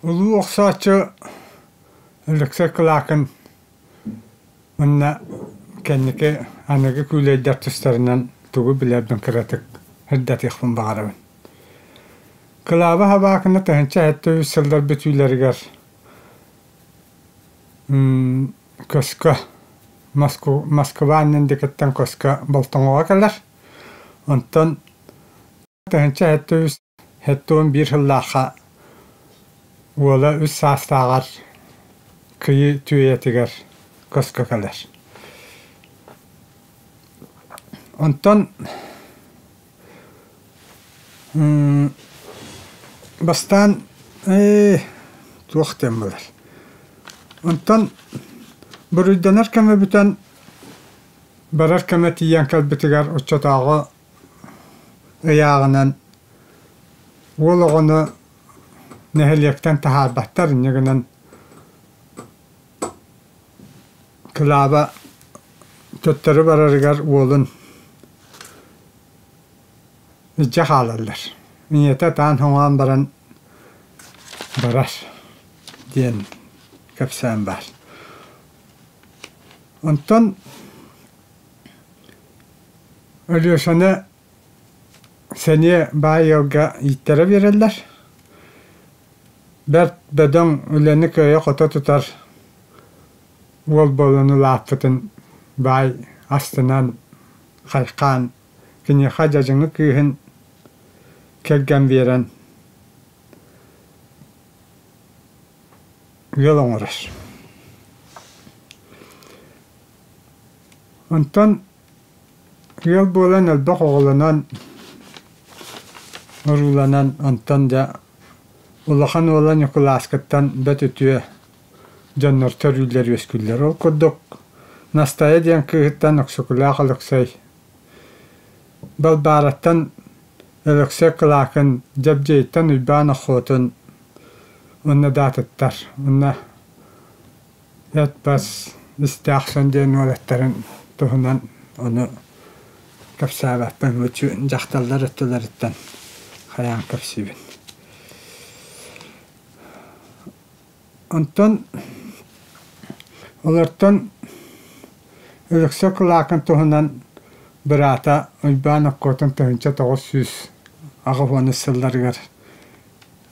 Улуу охсооччу Алексей Кылаакын уонна кэнники аныгы күүлэйдэр тустарынан тугу билэрбин кыратык сырдатыахпын баҕарабын. Кылааба Хабаакына 1073 сыллар бүтүүлэригэр көскө Москва аннын диэкиттэн көскө Болтоҥоҕо кэлэр. Онтон 1073 71 сыллаахха уола үс саастааҕар Кыйы түөйэтигэр көскө кэлэр. Онтон бастаан туох диэн буолар. Онтон буруйданар кэмэ бүтэн барар кэмэ тиийэн кэлбитигэр оччотооҕу ыйааҕынан уол оҕону нэһилиэктэн таһаарбаттар, инньэ гынан Кылааба төттөрү барарыгар уолун илдьэ хаалаллар. Ийэтэ ытаан-хоҥоон баран барар диэн кэпсээн баар. Онтон Алешаны сэниэ баай ыалга ииттэрэ биэрэллэр. Бэрт бөдөҥ үлэни кыайа-хото тутар уол буолан улааппытын баай астынан, хайхаан, киниэхэ дьадьыҥы кыыһын кэргэн биэрэн ыал оҥорор. Онтон ыал буолан элбэх оҕолонон, урууланан, онтон дьэ улахан уола Ньукулааскыттан бэрт үтүө дьоннор төрүүллэр-үөскүүллэр. Ол курдук Настайа диэн кыыһыттан Өксөкүлээх Өлөксөй, Балбаараттан Өлөксөй Кылаакын, Дьэбдьиэйтэн Уйбаан Охуотун уонна да атыттар. Уонна Эт-бас истээх сон диэн уолаттарын туһунан ону кэпсээбэппин, дьахталлар өттүлэриттэн хайаан кэпсиибин. Онтон олортон Өлөксөй Кылаакын туһунан быраата Уйбаан Оккуотун 1980 сылларыгар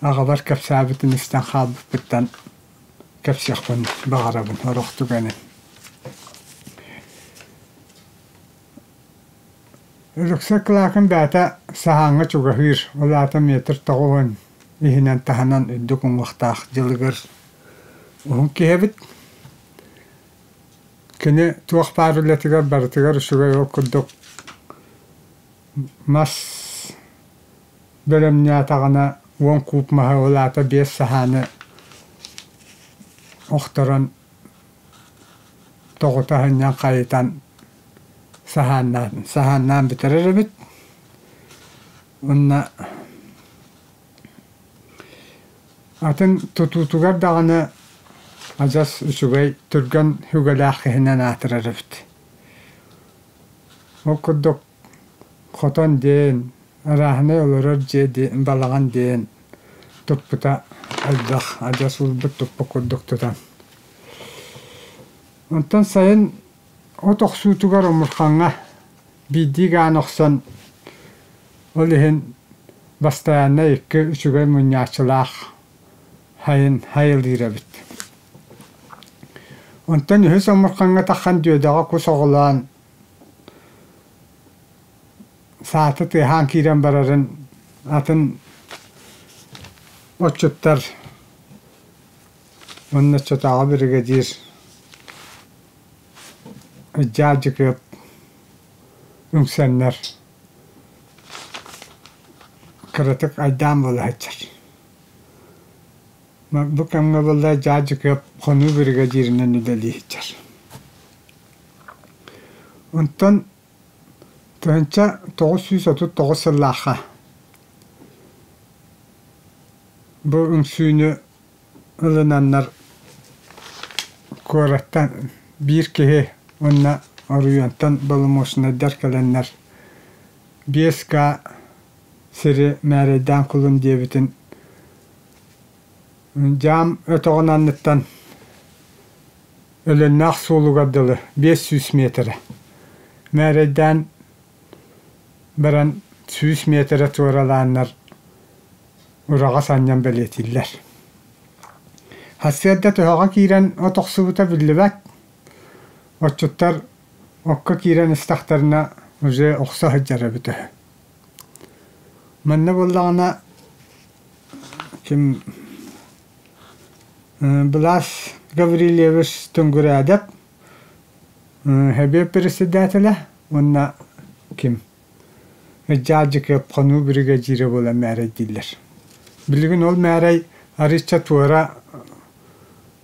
аҕабар кэпсээбитин истэн хаалбыппыттан кэпсиэхпин баҕарабын орох түгэни. Өлөксөй Кылаакын бэйэтэ саһааҥҥа чугаһыыр, ол аата метр 90 иһинэн таһынан үрдүк уҥуохтаах дьылыгыр уһун киһи эбит. Кини туох баар үлэтигэр барытыгар үчүгэй ол курдук мас бэлэмнээтэҕинэ 10 куб маһы ол аата биэс саһааны охторон тоҕута сынньан хайытан саһааннаан саһааннаан бүтэрэр эбит уонна атын тутуутугар даҕаны адьас үчүгэй түргэн үгэлээх киһинэн аатырар эбит. Ол курдук хотон диэн, арааһынай олорор дьиэ диэн, балаҕан диэн туппута элбэх, адьас ылбыт туппут курдук тутан. Онтон сайын от охсуутугар омурхаҥҥа биирдии гаан охсон, ол иһин бастайааннай икки үчүгэй мунньааччылаах хайын хайылыыр эбит. Онтон үһүс омурхаҥҥа таххан дүөдэҕэ кус оҕолоон саата тыаһаан киирэн барарын атын отчуттар уонна оччотооҕу биригэдьиир Дьаадьыкыап үҥсэннэр кыратык айдаан буола сылдьар. Бу кэмҥэ буолла Дьаадьыкыап хонуу биригэдьииринэн үлэлии сылдьар. Онтон 1939 сыллаахха бу үҥсүүнү ылынаннар куораттан биир киһи уонна оройуонтан боломуочунайдар кэлэннэр биэс га сири мээрэйдээн кулун диэбитин. Дьаам өтөҕүн анныттан Өлөннөөх суолугар дылы 500 миэтэрэ. Мээрэйдээн баран 100 миэтэрэ туоралааннар ураҕас анньан бэлиэтииллэр. Сарсыарда төһөҕө киирэн от охсубута биллибэт. Отчуттар окко киирэн истэхтэринэ уже охсо сылдьар эбит үһү. Манна буоллаҕына ким Былаас Гаврильевич Тунгураадап Сэбиэт председателэ уонна ким Дьаадьыкыап хонуу биригэдьиирэ буолан мээрэйдииллэр. Билигин ол мээрэй арыычча туора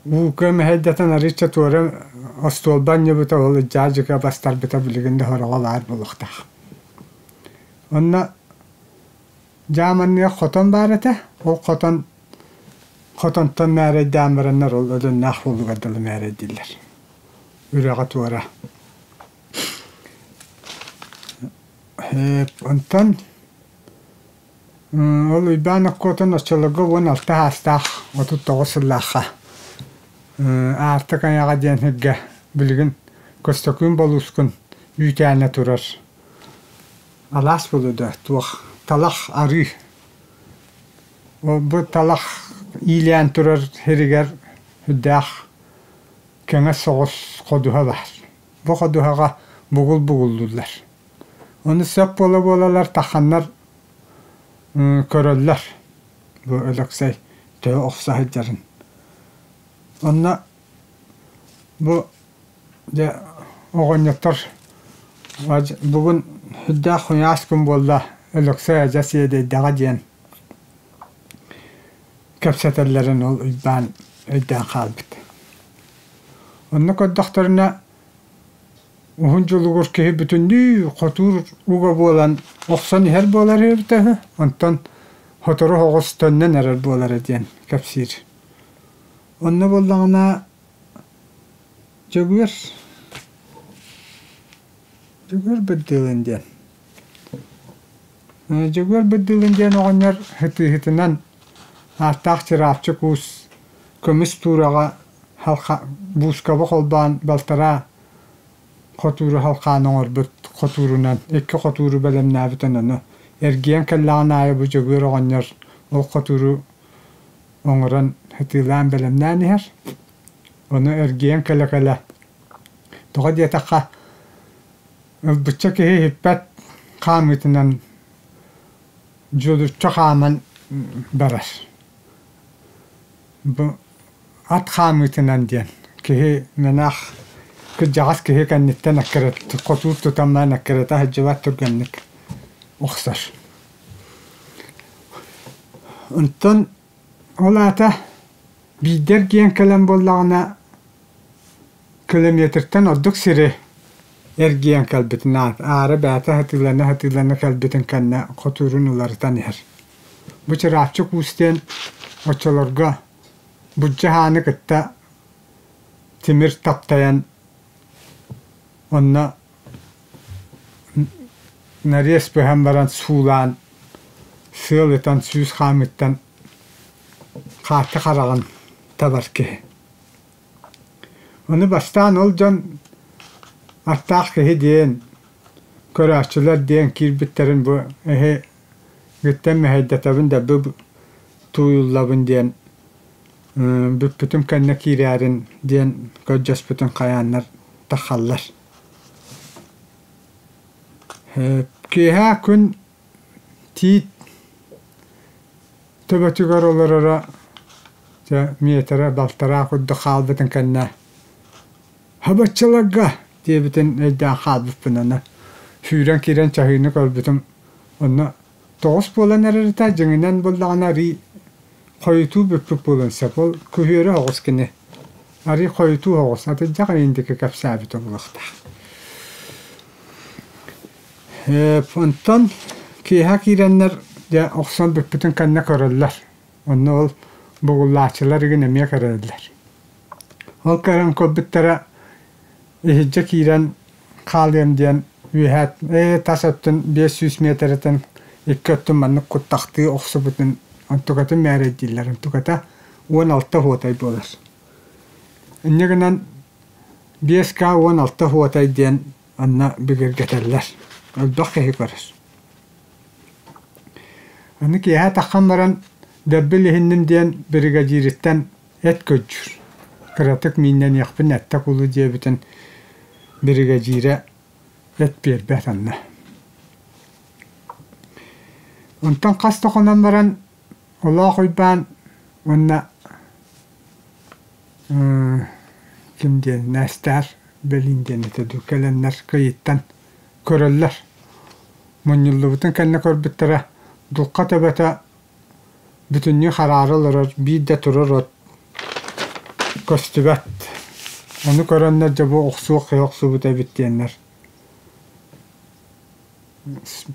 уука мэһэйдэтэн арыычча туора остуолба анньыбыта ол Дьаадьыкыап астарбыта билигин да сороҕо баар буолуохтаах. Онно Дьааманныга хотон баар этэ. Ол хотон хотонтон мээрэйдээн бараннар ол Өлөннөөх буолугар дылы мээрэйдииллэр. Үрэҕи туора. Онтон ол Уйбаан Оккуотун оччолорго 16 саастаах 39 сыллаахха Аартык айаҕа диэн сиргэ билигин Көстөкүүн Болуускун үүтээнэ турар Алаас буолуо туох талах арыы. Ол бу талах иилээн турар сиригэр сүрдээх кэҥэс соҕус ходуһа баар. Бу ходуһаҕа бугул бугуллууллар. Ону сөп буола-буолалар тахханнар көрөллөр бу Өлөксөй төһө охсо сылдьарын. Онно бу Дьэ, оҕонньоттор бүгүн сүрдээх куйаас күн буолла, Өлөксөй адьас иэдэйдэҕэ диэн кэпсэтэллэрин ол Уйбаан өйдөөн хаалбыт. Онно көрдөхтөрүнэ уһун дьулугур киһи бүтүннүү хотуур уга буолан охсон иһэр буолар эбитэ үһү, онтон сотору соҕус төннөн эрэр буолара диэн кэпсиир. Онно буоллаҕына Дьөгүөр Дьөгүөр Бырдыылын диэн Дьөгүөр Бырдыылын диэн оҕонньор сытыыһытынан ааттаах чыраапчык уус көмүс туураҕа буускаба холбоон балтараа хотууру халхаан оҥорбут хотуурунан икки хотууру бэлэмнээбитин ону эргийэн кэллэҕин аайы бу Дьөгүөр оҕонньор ол хотууру оҥорон сытыылаан бэлэмнээн иһэр. Ону эргийэн кэлэ-кэлэ, тоҕо диэтэххэ, ылбычча киһи иһиппэт хаамыытынан дьулуччу хааман барар. Бу ат хаамыытынан диэн киһи мэнээх кырдьаҕас киһи кэнниттэн эккирэт хотуур тутан баран эккирэтэ сылдьыбат түргэнник охсор. Онтон ол аата Биирдэ эргийэн кэлэн буоллаҕына, километртан ордук сири эргийэн кэлбитин аара бэйэтэ сатыылана-сатыылана кэлбитин кэннэ хотуурун уларытан иһэр. Бу Чыраапчык Уус диэн оччолорго Буддьа хааны кытта тимир таптайан онно нарез быһан баран суулаан сыал ытан сүүс хаамыттан хаатты хараҕын табар киһи. Ону бастаан ол дьон аттаах киһи диэн, көрөөччүлэр диэн киирбиттэрин бу эһигиттэн мэһэйдэтэбин да бу тууйуллабын диэн бүппүтүм кэннэ киирээрин диэн көрдөспүтүн хайааннар таххаллар. Киэһэ күн тиит төбөтүгэр олороро дьэ миэтэрэ балтараа курдук хаалбытын кэннэ «Хабаччыларга!» диэбитин өйдөөн хаалбыппын аны сүүрэн киирэн чаһыыны көрбүтүм онно тоҕус буолан эрэритэ дьиҥинэн буллаҕына арыый хойутуу бүппүт буолуон сөп ол күһүөрү оҕус кини арыый хойутуу оҕус атырдьах ыйын диэки кэпсээбитэ буолуохтаах. Онтон киэһэ киирэннэр дьэ охсон бүппүтүн кэннэ көрөллөр. Онно ол бугуллааччылар игин эмиэ көрөллөр. Ол көрөн көрбүттэрэ иһирдьэ киирэн хаалыам диэн үөһээ ээ тас өттүн 500 миэтэрэтин икки өттүн маннык куттахтыы охсубутун онтукатын мээрэйдииллэр. Онтуката 16 хуотай буолар. Инньэ гынан 5К 16 хуотай диэн онно бигэргэтэллэр. Элбэх киһи көрөр. Аны киэһэ таххан баран дэлби илиһинним диэн биригэдьиириттэн эт көрдүүр. Кыратык мииннэниэхпин эттэ кулу диэбитин биригэдьиирэ эт биэрбэт онно. Онтон хас да хонон баран Олоох Уйбаан уонна ким диэн Нээстээр Бэлиин диэн этэ дуу кэлэннэр кыйыттан көрөллөр. Мунньуллубутун кэннэ көрбүттэрэ дулха төбөтө бүтүннүү хараара олорор биир да турар от көстүбэт. Ону көрөннөр дьэ бу охсуох киһи охсубут эбит диэннэр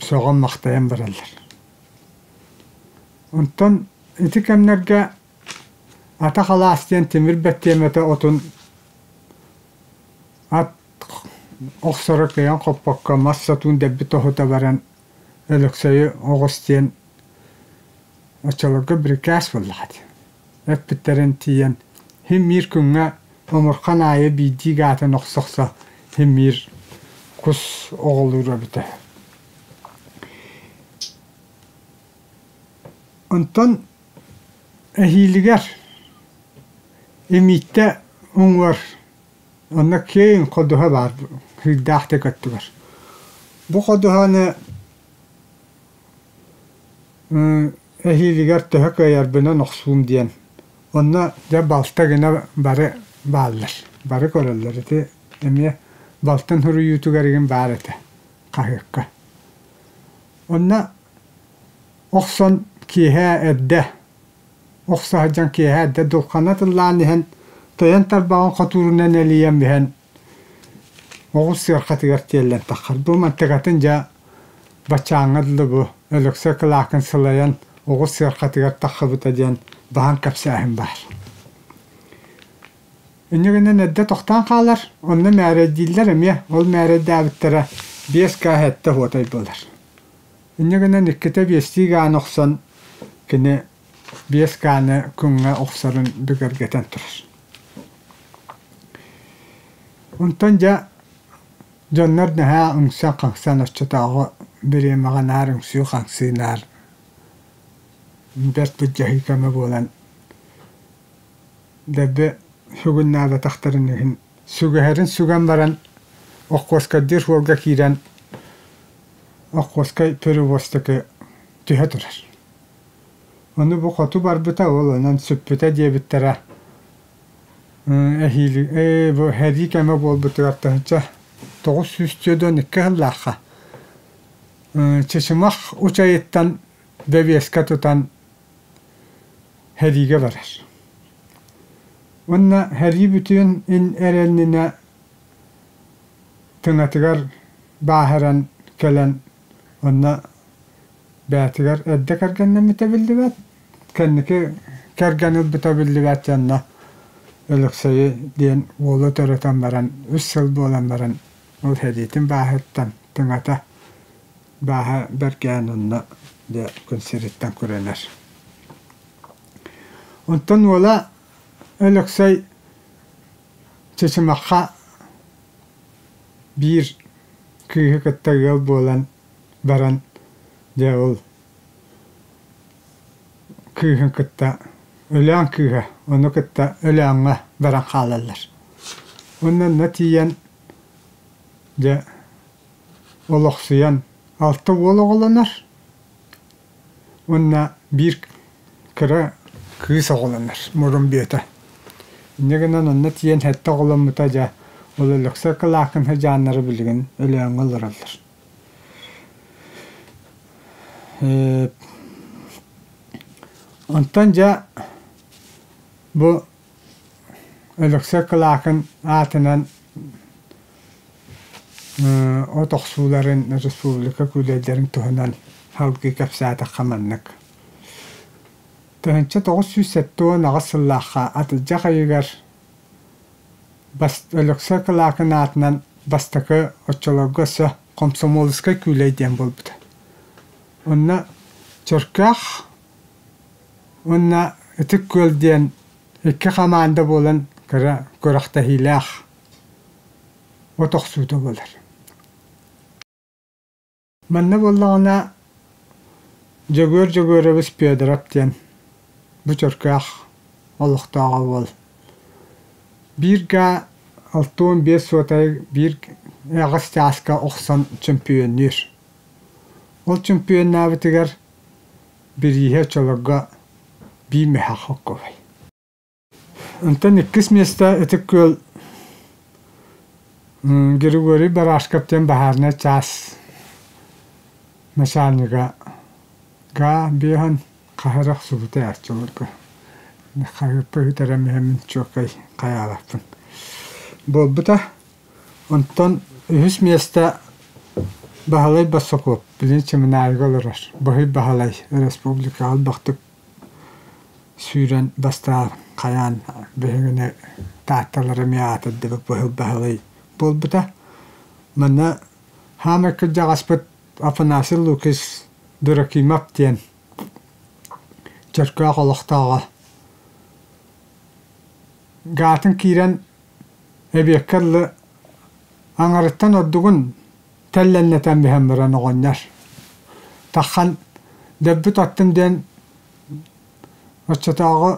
сөҕөн-махтайан бараллар. Онтон ити кэмнэргэ Атах алаас диэн тимир бэттиэмэтэ отун ат охсоро кыайан хоппокко мас сотуун дэлби тоһута баран Өлөксөйү оҕус диэн оччолорго бирикээс буоллаҕа дии. Эппиттэрин тиийэн син биир күҥҥэ омурхан аайы биирдии гаатын охсо-охсо син биир кус оҕолуур эбитэ. Онтон эһиилигэр Имииттэ уҥуор онно киэҥ ходуһа баар сыырдаахтык өттүгэр. Бу ходуһаны эһиилигэр төһө кыайарбынан охсуум диэн онно дьэ балта гына бары бааллар, бары көрөллөр. Ити эмиэ балтын суруйуутугар игин баар этэ хаһыакка. Онно охсон киэһэ эрдэ охсо сылдьан киэһэ эрдэ дулхана тыллаан иһэн тойон тарбаҕын хотуурунан элийэн иһэн оҕус сыархатыгар тиэллэн таххар. Бу мантыкатын дьэ баччааҥҥа дылы бу Өлөксөй Кылаакын сылайан оҕус сыархатыгар таххыбыта диэн баһан кэпсээһин баар. Инньэ гынан эрдэ тохтоон хаалар, онно мээрэйдииллэр эмиэ, ол мээрэйдээбиттэрэ биэс каа сэттэ уотай буолар. Инньэ гынан иккитэ биэстии гааны охсон кини биэс гааны күҥҥэ охсорун бигэргэтэн турар. Онтон дьэ дьоннор наһаа үҥсэн-хаҥсан оччотооҕу бириэмэҕэ наар үҥсүү-хаҥсыы наар бэрт былдьаһыы кэмэ буолан дэлби сүгүннээбэтэхтэрин иһин сүгэһэрин сүгэн баран Оххуоскайдыыр суолга киирэн Оххуоскай перевозтыкы түһэ турар. Ону бу хоту барбыта ол онон сүппүтэ диэбиттэрэ эһиили ээ бу сэрии кэмэ буолбутугар 1942 сыллаахха Чычымах Учайыттан бэбиэскэ тутан сэриигэ барар. Уонна сэрии бүтүөн эрэннинэ тыҥатыгар бааһыран кэлэн онно бэйэтигэр эрдэ кэргэннэммитэ биллибэт, кэнники кэргэн ылбыта биллибэт дьонно Өлөксөйү диэн уолу төрөтөн баран үс сыл буолан баран ол сэриитин бааһыттан тыҥата бааһа бэргээн онно дьэ күн сириттэн күрэнэр. Онтон уола Өлөксөй Чычымахха биир кыыһы кытта ыал буолан баран дьэ ол кыыһын кытта Өлөөн кыыһа ону кытта Өлөөҥҥө баран хаалаллар. Уонна онно тиийэн дьэ олохсуйан алта уол оҕолонор уонна биир кыра кыыс оҕолонор мурун бүөтэ. Инньэ гынан онно тиийэн сэттэ оҕоломмута дьэ ол Өлөксөй Кылаакын сыдьааннара билигин Өлөөҥҥө олороллор. Онтон дьэ бу Өлөксөй Кылаакын аатынан от охсууларын республика күүлэйдэрин туһунан салгыы кэпсээтэххэ маннык. 1978 сыллаахха атырдьах ыйыгар Өлөксөй Кылаакын аатынан бастакы оччолорго өссө Комсомольскай күүлэй диэн буолбута. Онно Чөркөөх уонна Ытык Күөл диэн икки хамаанда буолан кыра күрэхтэһиилээх от охсуута буолар. Манна буоллаҕына Дьөгүөр Дьөгүөрэбис Федоров диэн бу Чөркөөх олохтооҕо уол биир гаа 65 суотай биир аҕыс чааска охсон чөмпүйүөннүүр. Ол чөмпүйүөннээбитигэр бирииһэ оччолорго биир мөһөөх холкуобай. Онтон иккис миэстэ Ытык Күөл Григорий Барашков диэн баһаарынай чаас начальнига гаа биэһэн хаһар охсубута оччолорго хаһыаппа үтэрэн иһэммин чуоккай хайаабаппын буолбута. Онтон үһүс миэстэ Баһылай Бассаков билигин Чымынаайыга олорор Баһый Баһылай республикаҕа элбэхтик сүүрэн бастаан хайаан биһигини Таатталар эмиэ аатырдыбыт Быһыл Баһылай буолбута. Манна хаамай кырдьаҕаспыт Афанасий Лукич Дуракимов диэн Чөркөөх олохтооҕо гаатын киирэн эбиэккэ дылы аҥарыттан ордугун тэллэннэтэн биһэн баран оҕонньор таххан дөлбүт аттым диэн оччотооҕу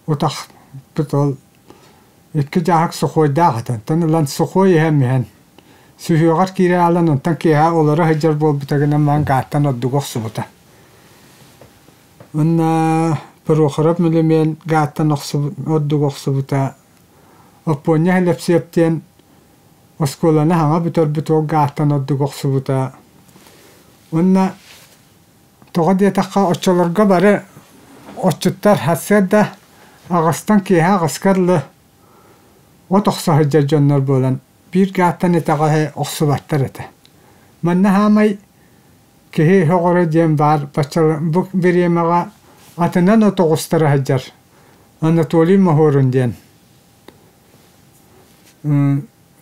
утахпыт ол икки дьааһык сухуойдаах этэ онтон ылан сухуой иһэн иһэн сүһүөҕэр киирэ аалан онтон киэһэ олоро сылдьар буолбута гынан баран гааттан ордугу охсубута уонна Прохоров Милимиэн гааттан ордугу охсубута Оппуонньа Һэлэпсиэп диэн оскуоланы саҥа бүтэрбит уол гааттан ордук охсубута уонна тоҕо диэтэххэ оччолорго бары отчуттар сарсыарда аҕыстан киэһэ аҕыска дылы от охсо сылдьар дьоннор буолан биир гааттан итэҕэһи охсубаттар этэ. Манна саамай киһи сөҕөрө диэн баар бачча бу бириэмэҕэ атынан от оҕустара сылдьар Анатолий Моһуорун диэн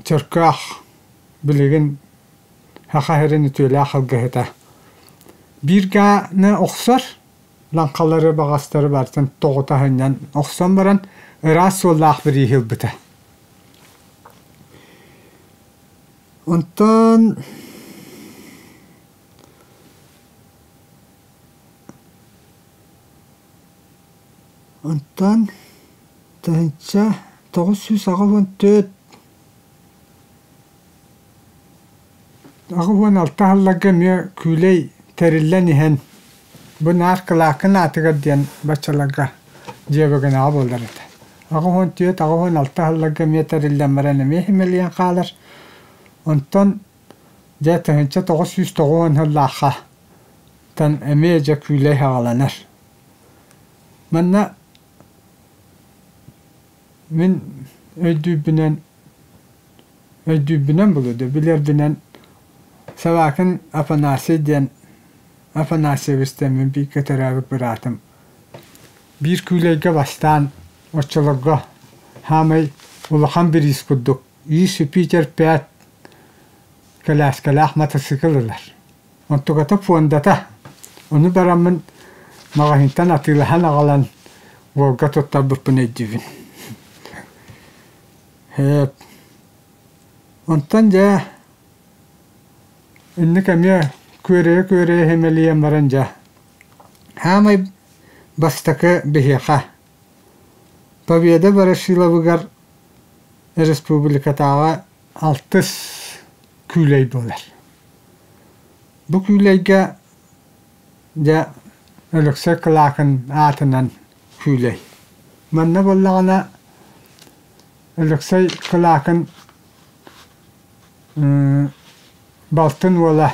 Чөркөөх билигин Саха сирин үтүөлээх алгыһыта. Биир гааны охсор, лаҥхалары, баҕастары барытын тоҕута сынньан охсон баран ыраас суоллаах бирииһи ылбыта. Онтон Онтон 1984 86 сылларга эмиэ күүлэй тэриллэн иһэн бу наар Кылаакын аатыгар диэн баччаларга дьиэбэгэнэҕэ буолар этэ. 84 86 сылларга эмиэ тэриллэн баран эмиэ симэлийэн хаалар. Онтон дьэ 1990 сыллаахха тан эмиэ дьэ күүлэй саҕаланар. Манна мин өйдүүрбүнэн өйдүүрбүнэн буолуо дуо, билэрбинэн Собакин Афанасий диэн Афанасьевич диэн мин бииргэ төрөөбүт быраатым биир күүлэйгэ бастаан оччолорго саамай улахан бириис курдук Ис Питер пять кэлээскэлээх матасыыкыл ылар. Онтуката пуондата. Ону бараммын маҕаһыынтан атыылаһан аҕалан уолга туттарбыппын өйдүүбүн. Һээп. Онтон дьэ инник эмиэ күөрэйэ-күөрэйэ симэлийэн баран дьэ хаамай бастакы биһиэхэ Победа Ворошиловыгар республикатааҕы алтыс күүлэй буолар. Бу күүлэйгэ дьэ Өлөксөй Кылаакын аатынан күүлэй. Манна буоллаҕына Өлөксөй Кылаакын балтын уола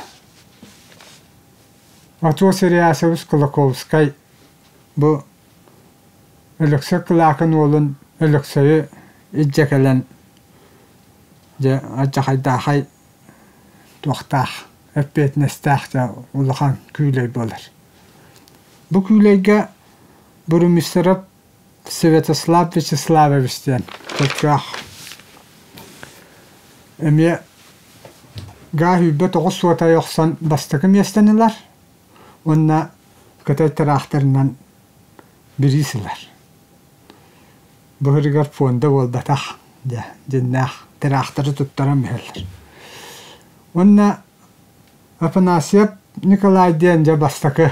Отуос Реасович Кулаковскай бу Өлөксөй Кылаакын уолун Өлөксөйү илдьэ кэлэн дьэ алдьархайдаахай туохтаах эппиэтинэстээх дьэ улахан күүлэй буолар. Бу күүлэйгэ Бурмистров Святослав Вячеславович диэн Чөркөөх эмиэ гаа 29 суотай охсон бастакы миэстэни ылар уонна кытай тыраахтарынан бириис ылар. Быһырыгар фонда буолбатах дьэ дьиннээх тыраахтары туттаран иһэллэр. Уонна Афанасьев Николай диэн дьэ бастакы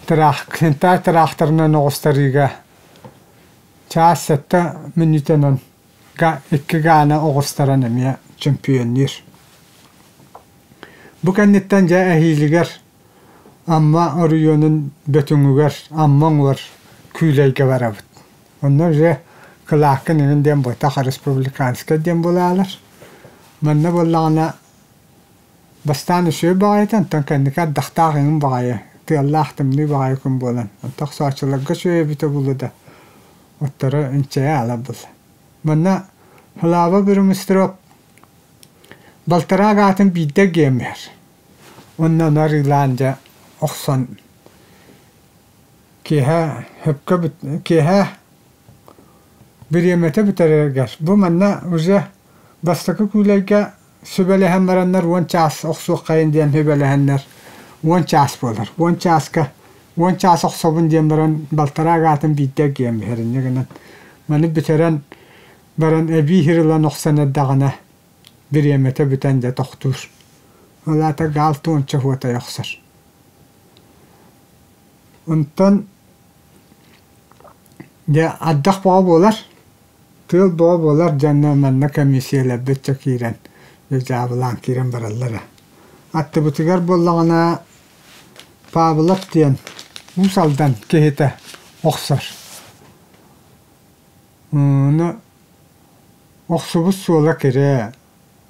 тыраах хинтай тыраахтарынан оҕустарыыга чаас сэттэ мүнүүтэнэн икки гааны оҕустаран эмиэ чөмпүйүөннүүр. Бу кэнниттэн дьэ эһиилигэр Амма оройуонун Бөтүҥүгэр Амма оҥор күүлэйгэ барабыт. Онно уже кылааккын эҥин диэн буотах республиканскай диэн буолаалар. Манна буоллаҕына бастаан үчүгэй баҕайыта, онтон кэнники ардахтаах эҥин баҕайы, тыаллаах тымныы баҕайы күн буолан, онтон охсооччуларга үчүгэй эбитэ буолуо да, отторо инчэйэ аалар буолла. Манна Слава Бурмистров балтараа агаатын биирдэ эргийэн иһэр. Уонна ону арыылаан дьэ охсон киэһэ сөпкө киэһэ бириэмэтэ бүтэрэригэр бу манна уже бастакы күүлэйгэ сүбэлэһэн бараннар уон чаас охсуоххайын диэн сүбэлэһэннэр уон чаас буолар. Уон чааска уон чаас охсобун диэн баран балтараа агаатын биирдэ эргийэн биһэр инньэ гынан маны бүтэрэн баран эбии сир ылан охсон эрдэҕинэ бириэмэтэ бүтэн дьэ тохтуур. Ол аата гаал туонча хуотай охсор. Онтон дьэ ардах бөҕө буолар, тыал бөҕө буолар дьонно манна комиссияларбыт дьэ киирэн дьэ дьаабылаан киирэн бараллара. Аттыбытыгар буоллаҕына Павлов диэн Уус Алдан киһитэ охсор. Ону охсубут суола кэрэ,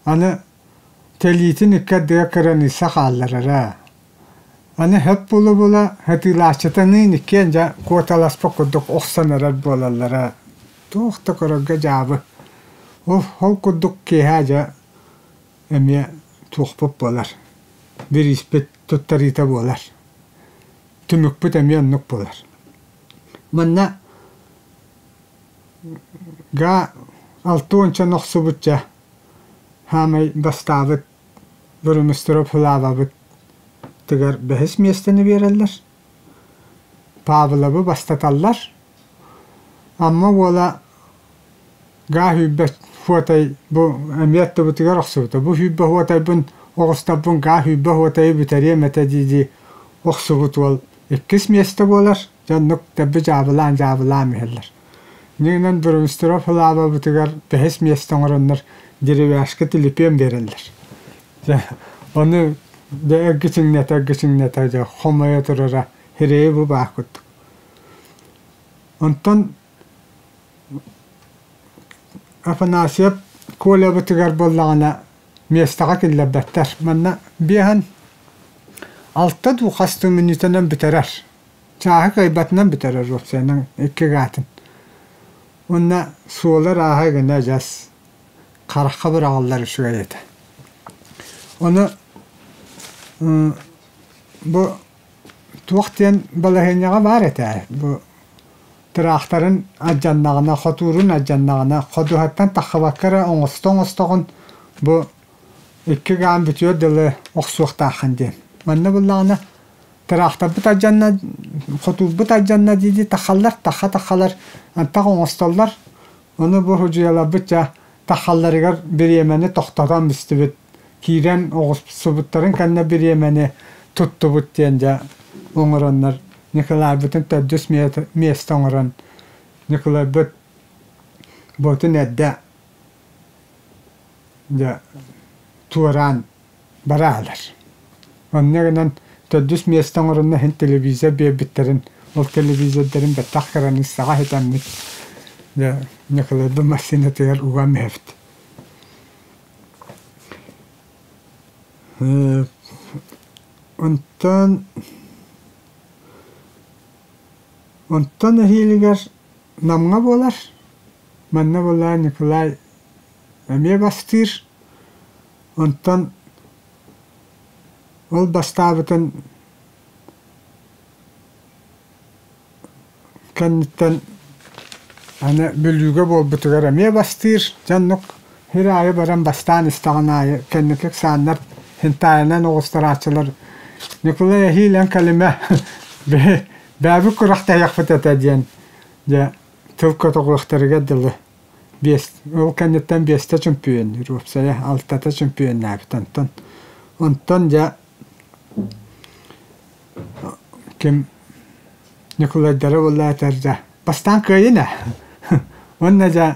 аны тэлиитин икки ардыгар кыраныысса хаалларара. Аны сөп буола-буола сатыылааччытыныын иккиэн дьэ куоталаспыт курдук охсон эрэр буолаллара. Туох да көрөргө дьаабы. Ол, ол курдук киэһэ дьэ эмиэ туохпут буолар, бирииспит туттарыыта буолар. Түмүкпүт эмиэ оннук буолар. Манна Га алта уончаны охсубут дьэ, саамай бастаабыт Бурмистров Славабыт тыгар бэһис миэстэни биэрэллэр. Павловы бастаталлар. Амма уола Гаа сүүрбэ хуотай бу эмиэ аттыбытыгар охсубута. Бу сүүрбэ хуотайбын оҕустарбын гаа сүүрбэ хуотайы бүтэриэм этэ дии-дии охсубут уол иккис миэстэ буолар. Дьэ оннук дэлби дьаабылаан-дьаабылаан иһэллэр. Инньэ Бурмистров Славабытыгар бэһис миэстэ оҥороннор деревяшка телепиэн биэрэллэр. Дьэ ону дьэ эргичиҥнэтэ-эргичиҥнэтэ дьэ хомойо турара сирэйи бу баар курдук. Онтон Афанасьев Колябытыгар буоллаҕына миэстэҕэ киллэрбэттэр. Манна биэһэн алта дуу хас да мүнүүтэнэн бүтэрэр. Чааһы кыайбатынан бүтэрэр уопсайынан икки гаатын. Уонна суола ырааһа гына дьас харахха быраҕыллар үчүгэй этэ. Ону бу туох диэн балаһыанньаҕа баар этэ бу тыраахтарын алдьаннаҕына, хотуурун алдьаннаҕына, ходуһаттан таххыбакка эрэ оҥосто-оҥостоҕун бу икки гаан бүтүөр дылы охсуохтааххын диэн. Манна буллаҕына тыраахтарбыт алдьанна, хотуурбут алдьанна дии-дии тахаллар, таха-тахалар антах оҥостоллор. Ону бу судьуйаларбыт дьэ тахалларыгар бириэмэни тохтотон бистибит. Киирэн оҕустубуттарын кэннэ бириэмэни туттубут диэн дьэ оҥороннор Николайбытын төрдүс миэстэ оҥорон Николайбыт буотун эрдэ дьэ туораан бараалар. Онно гынан төрдүс миэстэ оҥоронно иһин телевизор биэрбиттэрин, ол телевизордарын бэттэх кыраныыссаҕа ситэммит дьэ Николайбыт массыынатыгар уган иһэбит. Онтон онтон эһиилигэр Намҥа буолар. Манна буоллаҕа Николай эмиэ бастыыр. Онтон ол бастаабытын кэнниттэн аны Бүлүүгэ буолбутугар эмиэ бастыыр. Дьэ оннук сир аайы баран бастаан истэҕин аайы кэнники ыксааннар хинтаайынан оҕустарааччылар Ньукулай эһиил эн кэлимэ бэйэбит күрэхтэһиэхпит этэ диэн дьэ. Тыл көтөҕүөхтэригэр дылы биэс ол кэнниттэн биэстэ чөмпүйүөннүүр уопсайа алтата чөмпүйүөннээбит онтон онтон дьэ ким Ньукулайдара буолла этэр дьэ бастаан кыайын ээ уонна дьэ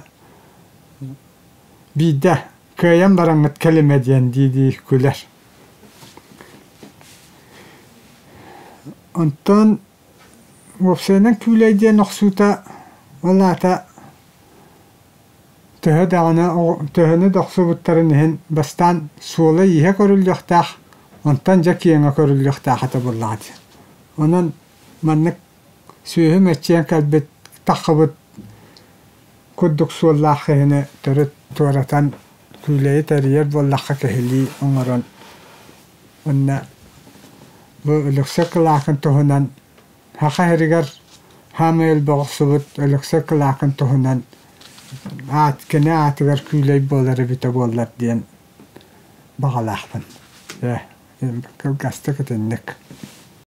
биирдэ кыайан бараҥҥыт кэлимэ диэн дии-дии күлэр. Онтон уопсайынан күүлэй диэн охсуута ол аата төһө даҕаны төһөнү да охсубуттарын иһин бастаан суола-ииһэ көрүллүөхтээх, онтон дьэ киэҥэ көрүллүөхтээх этэ буоллаҕа дии. Онон маннык сүөһү мэччийэн кэлбит таххыбыт курдук суоллаах киһини төрүт туоратан күүлэйи тэрийэр буоллахха киһилии оҥорон уонна бу Өлөксөй Кылаакын туһунан Саха сиригэр саамай элбэх охсубут Өлөксөй Кылаакын туһунан аат кини аатыгар күүлэй буолар эбитэ буоллар диэн баҕалаахпын. Ээ, кылгастык итинник.